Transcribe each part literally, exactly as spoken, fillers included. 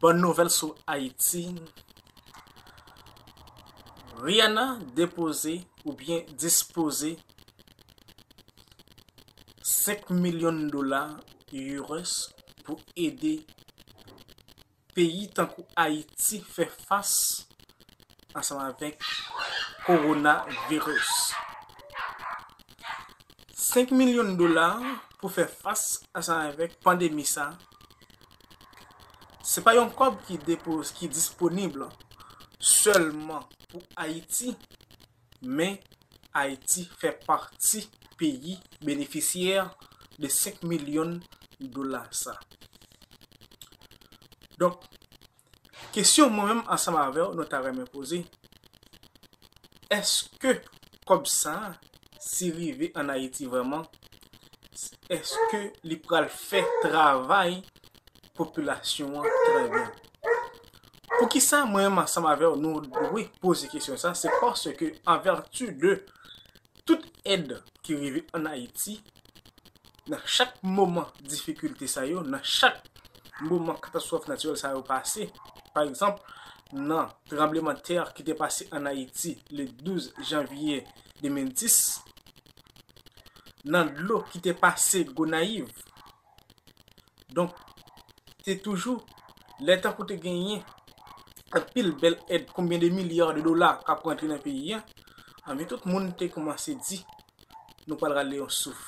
Bòn nouvèl sou Ayiti. Rihanna depoze oubyen dispoze senk milyon dola U S pou ede peyi tankou Ayiti fè fas ansanm avèk kowonaviris. Senk milyon dola pou fè fas ansanm avèk pandemi sa, se pa yon kòb ki depoz, ki disponib sèlman pou Ayiti, men Ayiti fè pati peyi benefisyè de senk milyon dola sa. Donk, kesyon mwen menm ansanm avè w nou ta renmen poze, èske kòb sa, si rive ann Ayiti vrèman, èske li pral fè travay popilasyon an trè byen? Poukisa mwen menm ansanm avè w nou dwe poze kesyon sa? Se paske an vèti de tout èd ki rive ann Ayiti, nan chak moman difikilte sa yo, nan chak moman katastwòf natirèl sa yo pase, pa egzanp, nan tranblemanntè ki te pase ann Ayiti le douz janvye de mil dis, nan dlo ki te pase Gonayiv. Donk, te toujou, lè tankou te genyen anpil bèl èd, konbyen de milya de dola k ap rantre nan peyi a, anben tout moun te kòmanse di, nou pral rale yon souf.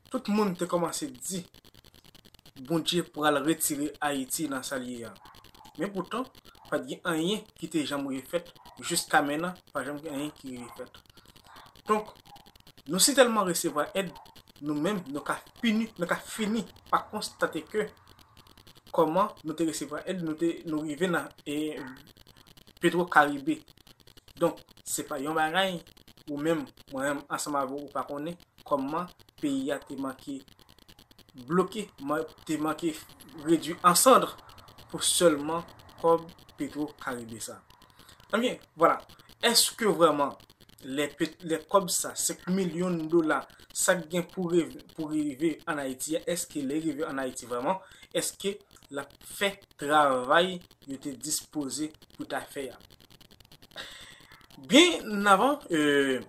Tout moun te kòmanse di, Bondye pral retire Ayiti nan sa l ye a. Men poutan, pa t gen anyen ki te janm rive fèt, jiska mennan, pa janm gen anyen ki rive fèt. Donk, nou sitèlman resevwa èd, nou menm, nou ka fini, nou ka fini pa konstate ke kòman nou te resevwa èd, nou te, nou rive nan, e, Petro Karibe. Donk, se pa yon bagay ou menm, mwen menm, ansanm avè w, ou pa konnen kòman peyi a te manke bloke, man-, te manke redui an sand pou sèlman kòb Petro Karibe sa. Ebyen, vwala. Èske vrèman lè pet-, lè kòb sa, senk milyon dola, sa k gen pou rev-, pou rive ann Ayiti a, èske lè rive ann Ayiti vrèman, èske l ap fè travay yo te dispoze pou ta fè a? Byen avan, e,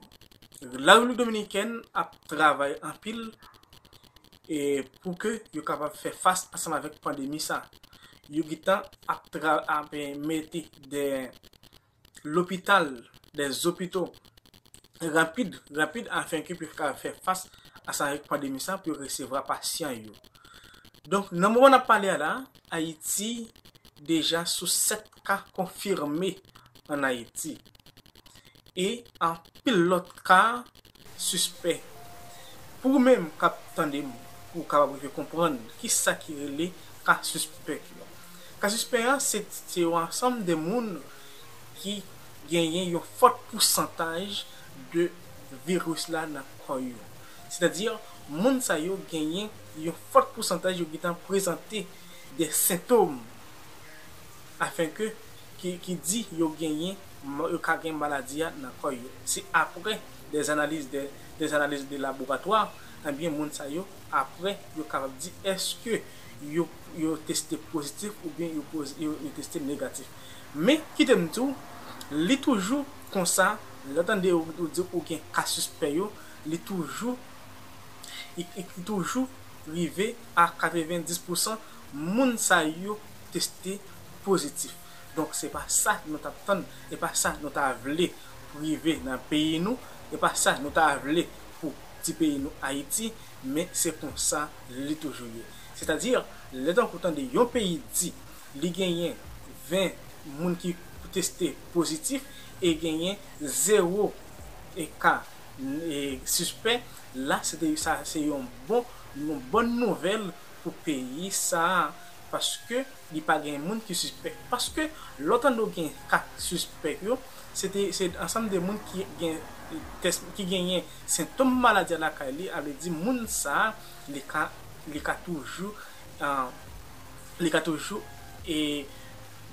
Larepiblik Dominikèn ap travay anpil, e, pou ke yo kapab fè fas ansanm avèk pandemi sa. Yo gentan ap tra-, ap, e, mete de lopital, de zopito rapid, rapid, afenke pou yo ka fè fas ansanm avèk pandemi sa, pou yo resevwa pasyan yo. Donk, nan moman n ap pale a la, Ayiti deja sou sèt ka konfime ann Ayiti. E anpil lòt ka sispè. Pou ou menm k ap tande m, pou w kapab rive konprann kisa ki rele ka sispèk yo. Ka sispèk an, se, se yon ansanm de moun ki genyen yon fòt pousantaj de viris la nan kò yo. Sètadi, moun sa yo genyen yon fòt pousantaj yo gentan prezante de sentòm afenke ki, ki di yo genyen, yo ka gen maladi a nan kò yo. Se apre des analyses de, des analyses de laboratwa, ebyen moun sa yo, apre, yo kapab di èske yo, yo teste pozitif oubyen yo poz-, yo, yo teste negatif. Men, kite m di w, li toujou konsa, lè w tande yo, yo di ou gen ka sispè yo, li toujou, li, li toujou rive a katrevenndis pousan moun sa yo teste pozitif. Donk, se pa sa nou t ap tann, e pa sa nou ta vle pou rive nan peyi nou, e pa sa nou ta vle pou ti peyi nou Ayiti, men se konsa li toujou ye. Sètadi, lè tankou tande yon peyi di li genyen ven moun ki teste pozitif e genyen zewo e ka, e, sispè, la se te, sa se yon bon, yon bòn nouvèl pou peyi sa a, paske li pa gen moun ki sispèk. Paske lè w tande w gen ka sispèk yo, se te, se ansanm de moun ki gen tès, ki genyen sentòm maladi a lakay li, a vle di moun sa a, li ka, li ka toujou, ah, li ka toujou, e,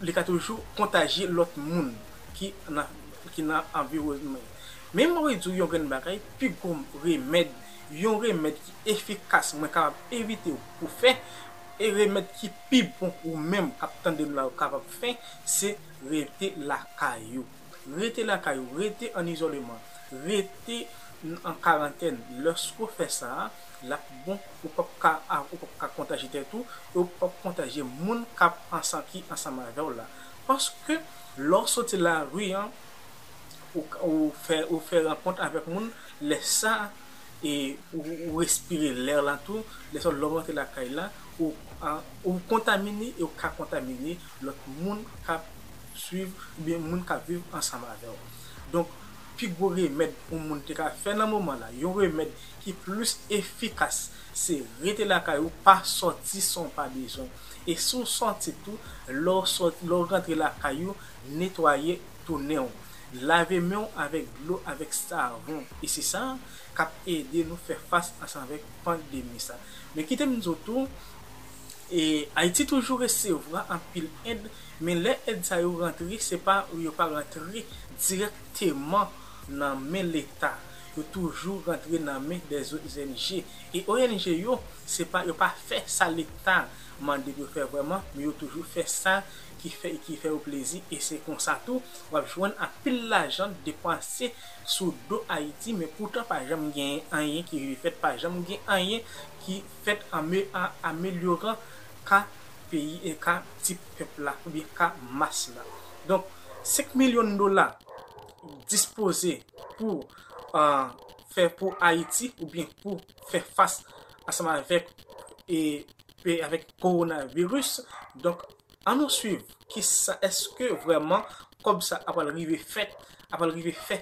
li ka toujou kontajye lòt moun ki nan, ki nan anviwònman. Men mwen di w yon grenn bagay, pi gwo remèd, yon remèd ki efikas mwen kapab envite w pou fè, E remèd ki pi bon ou menm k ap tande m la ou kapab fè, se rete lakay ou. Rete lakay ou, rete an izoleman, rete an karantèn. Lòske w fè sa, l ap bon, ou p ap ka, ou p ap ka kontajye tèt ou, e ou p ap kontajye moun k ap ansanm, ki ansanm avè w la. Paske lè w soti lari an, ou, ou fè, ou fè rankont avèk moun, lè sa, e ou, ou respire lè la tou, lè sa lè w rantre lakay la, ou, a, ou kontamine e ou ka kontamine lòt moun k ap swiv, oubyen moun k ap viv ansanm avè w. Donk, pi gwo remèd yon moun te ka fè nan moman la, yon remèd ki plis efikas, se rete lakay ou, pa sòti san w pa bezwen. E si w sòti tou, lè w sòt-, lè w rantre lakay ou, netwaye tounen w. Lave men w avèk dlo, avèk savon. E se sa k ap ede nou fè fas ansanm avèk pandemi sa. Men kite m di w tou, e Ayiti toujou resevwa anpil èd, men lè èd sa yo rantre, se pa, yo pa rantre dirèkteman nan men Leta. Yo toujou rantre nan men dè O N G. E O N G yo, se pa, yo pa fè sa Leta mande yo fè vrèman, men yo toujou fè sa ki fè, ki fè yo plezi. E se konsa tou, w ap jwenn anpil lajan depanse sou do Ayiti, men poutan pa janm gen anyen ki rive fèt, pa janm gen anyen ki fèt an me-, an amelyoran ka peyi e ka ti pèp la, oubyen ka mas la. Donk, senk milyon dola dispoze pou, a, fè pou Ayiti, oubyen pou fè fas ansanm avèk, e, pe-, avèk kowonaviris. Donk, ann nou swiv kisa, èske vrèman kòb sa ap pral rive fèt, ap pral rive fè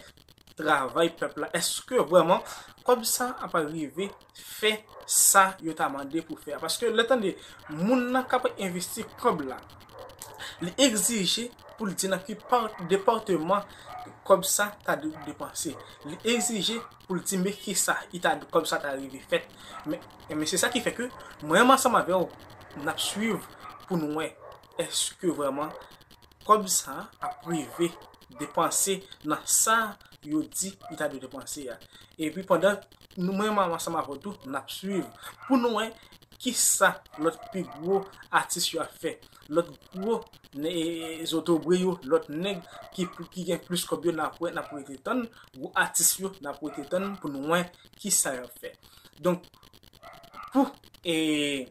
travay pèp la? Èske vrèman kòb sa ap pral rive fè sa yo ta mande pou fè a? Paske lè tande moun nan k ap envesti kòb la, li egzije pou l di nan ki pa-, depatman kòb sa ta de-, depanse. Li egzije pou l di men kisa i ta, kòb sa ta rive fèt. Men, men se sa ki fè ke mwen menm ansanm avè w, n ap swiv pou n wè èske vrèman kòb sa ap rive depanse nan sa yo di li ta dwe depanse a. Epi pandan nou, mwen menm ansanm avè w tou, n ap swiv pou nou wè kisa lòt pi gwo atis yo ap fè. Lòt gwo nè-, e, e, zotobre yo, lòt nèg ki, ki gen plis kòb yo, n ap wè, n ap rete tann, gwo atis yo, n ap rete tann pou nou wè kisa y ap fè. Donk, pou, e,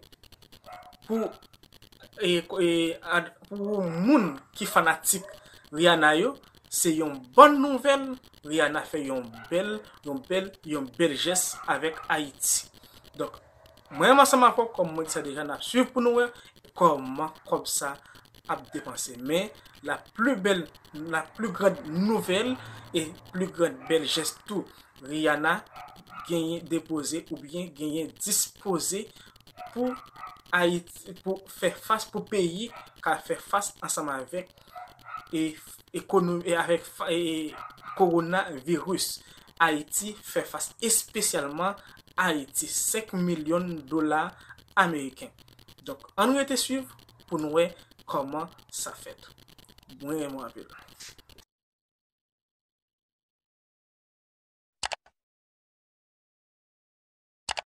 pou, e, ko-, e, ad-, pou moun ki fanatik Rihanna yo, se yon bòn nouvèl. Rihanna fè yon bèl, yon bèl, yon bèl jès avèk Ayiti. Donk, mwen menm ansanm avè w, kòm mwen di sa deja, n ap swiv pou nou wè kòman kòb sa ap depanse. Men, la pli bèl, la pli grand nouvèl e pli grand bèl jès tou, Rihanna genyen depoze oubyen genyen dispoze pou Ayiti, pou fè fas, pou peyi ka fè fas ansanm avèk, e, ekonomi, e avèk fa-, e kowonaviris. Ayiti fè fas, espesyalman Ayiti, senk milyon dola ameriken. Donk, ann rete swiv pou n wè kòman sa fèt. Mwen renmen w anpil.